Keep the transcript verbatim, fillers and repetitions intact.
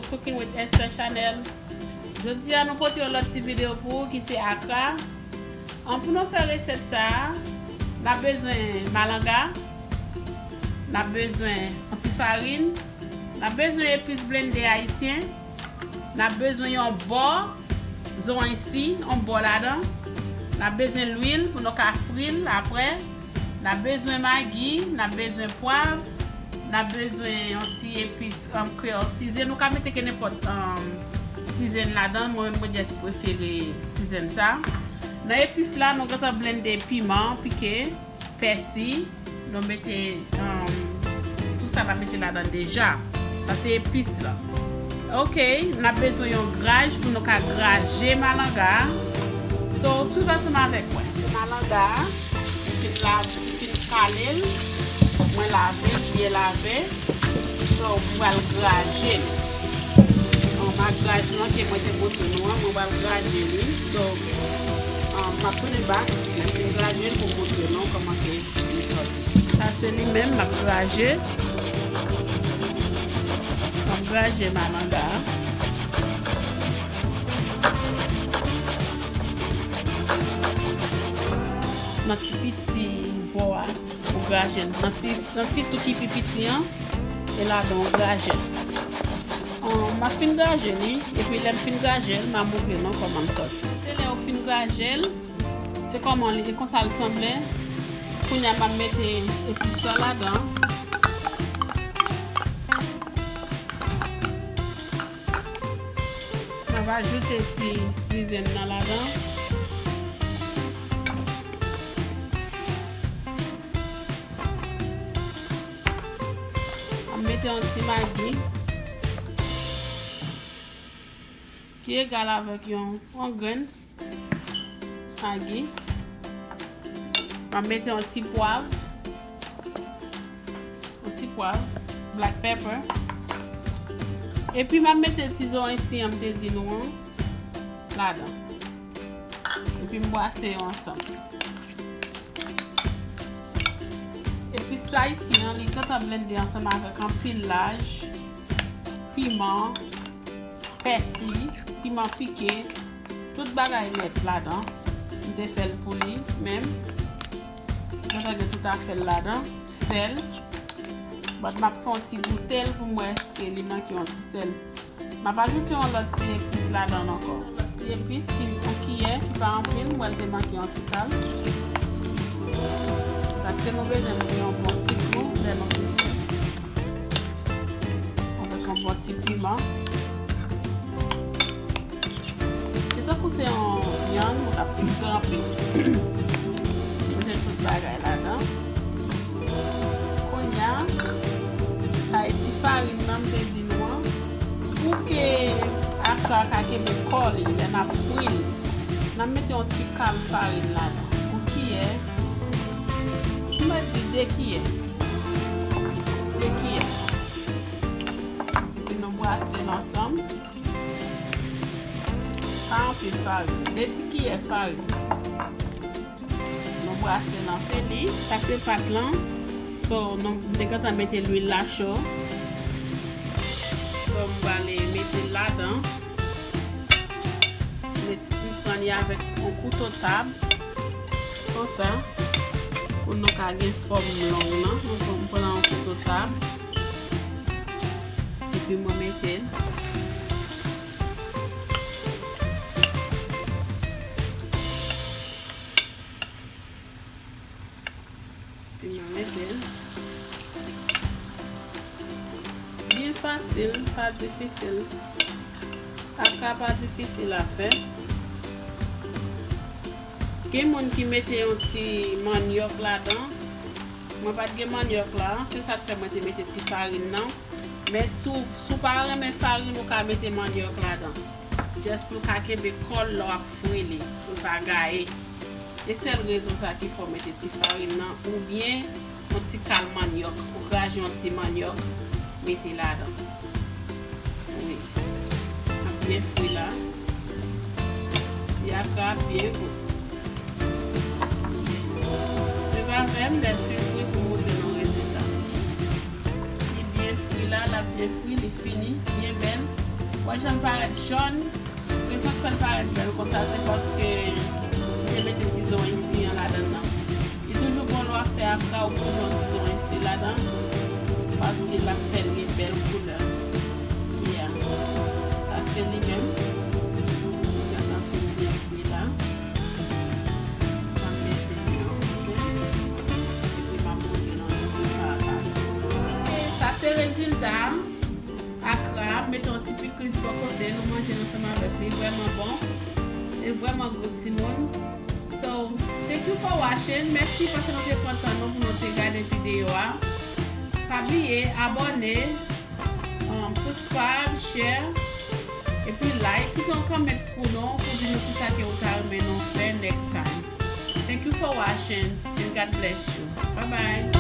Cooking with Esther Chanel. Jodi a nou pote yon lòt ti videyo pou ou ki se akra. An, pou nou fè resèt sa a, n ap bezwen malanga, n ap bezwen yon ti farin, n ap bezwen epis blende ayisyen, n ap bezwen yon bò, zoranj si, yon bò ladan, n ap bezwen lwil pou nou ka fri l apre, n ap bezwen magi, n ap bezwen pwav, n ap bezwen yon ti epis, um, Creole season. Ou ka mete kenenpòt, um, season ladan. Mwen menm, mwen just prefere season sa. Nan epis la, nou gentan blende piman pike, pèsi. Nou mete, um, tout sa n ap mete ladan deja. Sa se epis la. Ok, n ap bezwen yon graj pou nou ka graje malanga. So, swiv ansanm avèk mwen. Malanga, m fin lave, m fin kale l. Mwen lave l, byen lave. So, m pral graje l. Bon, m ap graje l ke mwen te montre nou an, mwen pral graje li. So, um, m ap tounen bak, lè m fin graje l pou m montre nou kòman ke li sòti. Sa se li menm, m ap graje. M ap graje malanga a. Nan ti piti bò a, ou graje l. Nan ti, nan ti tou ki pi piti an, e ladan ou graje l. An, m ap fin graje li, epi lè m fin graje l, m a montre nou kòman l sòti. Se lè ou fin graje l, se kòman li, e konsa l sanble. Kounye a, m ap mete epis la ladan. M ap ajoute ti sizen nan ladan. M ap mete yon ti magi ki egal avèk yon, yon grenn magi. M ap mete yon ti pwav. Yon ti pwav. Black pepper. Epi m ap mete ti zoranj si an m te di nou an ladan. Epi m bwase yo ansanm. Epi sa isi an, li gentan blende ansanm avèk anpil laj, piman, pèsi, piman pike, tout bagay nèt ladan. M te fè l pou li menm. Gentan gen tout afè l ladan. Sèl. But m ap fè yon ti goute l pou m wè èske li manke yon ti sèl. M ap ajoute yon lòt ti epis ladan l ankò. Yon lòt ti epis ki yon kiyè, ki pa anpil, m wè l te manke yon ti kal. Paske nou bezwen pou yon bon ti gou lè nou fin fè. Avèk yon bon ti piman. Se tankou se yon vyann ou t ap fin tranpe. Mete tout bagay ladan. Kounye a, sa e ti farin nan m te di nou an. Pou ke akra a ka kenbe kò li lè n ap fri l, n ap mete yon ti kal farin ladan. Yon kiyè. M mèt di de kiyè. De kiyè. Epi nou bwase l ansanm. Pa anpil farin. De ti kiyè farin. Nou bwase l ansanm. Li, sa se pat lan. So, nou, m te gentan mete lwil la cho. So, m prale mete l ladan. Mete, m pran li avèk yon kouto tab. Konsa. Pou nou ka gen fòm long nan. Nou pran, m pran yon kouto tab. Epi mwen mete l. Epi mwen mete l. Byen fasil, pa difisil. Akra pa difisil a fè. Gen moun ki mete yon ti mannyòk ladan. Mwen pa t gen mannyòk la, se sa k fè mwen te mete ti farin nan. Men si w, si w pa renmen farin, ou ka mete mannyòk ladan. Just pou l ka kenbe kò l lè w ap fri li, pou l pa gaye. E sèl rezon sa ki fè w mete ti farin nan, oubyen yon ti kal mannyòk, ou kraze yon ti mannyòk, mete ladan. Wi. L ap byen fri la. Ti akra ap byen gou. Swiv avè m, lè l fin fri pou m montre nou rezilta. Li byen fri la, l ap byen fri, li fini, byen bèl. Jan l parèt jòn, rezon k fè l parèt bèl konsa se paske m te mete ti zon esui an ladan l nan. Li toujou bon lè w ap fè akra ou poze yon ti zon esui ladan paske l ap fè l gen bèl koulè. Yeah. Sa se li menm. Li gentan fin byen fri la. M ap mete l nan kote. Epi m ap poze l nan rezilta a. Sa se rezilta a. Akra, mete yon ti pikliz bò kote l, ou manje l ansanm avèk li, vrèman bon. E vrèman good, timoun. So, thank you for watching. Mèsi paske nou te pran tan nou pou nou te gade videyo a. Pa bliye abòne, um, subscribe, share, epi like. Kite yon comments pou nou, pou di nou kisa ke ou ta renmen nou fè next time. Thank you for watching and God bless you. Bye bye.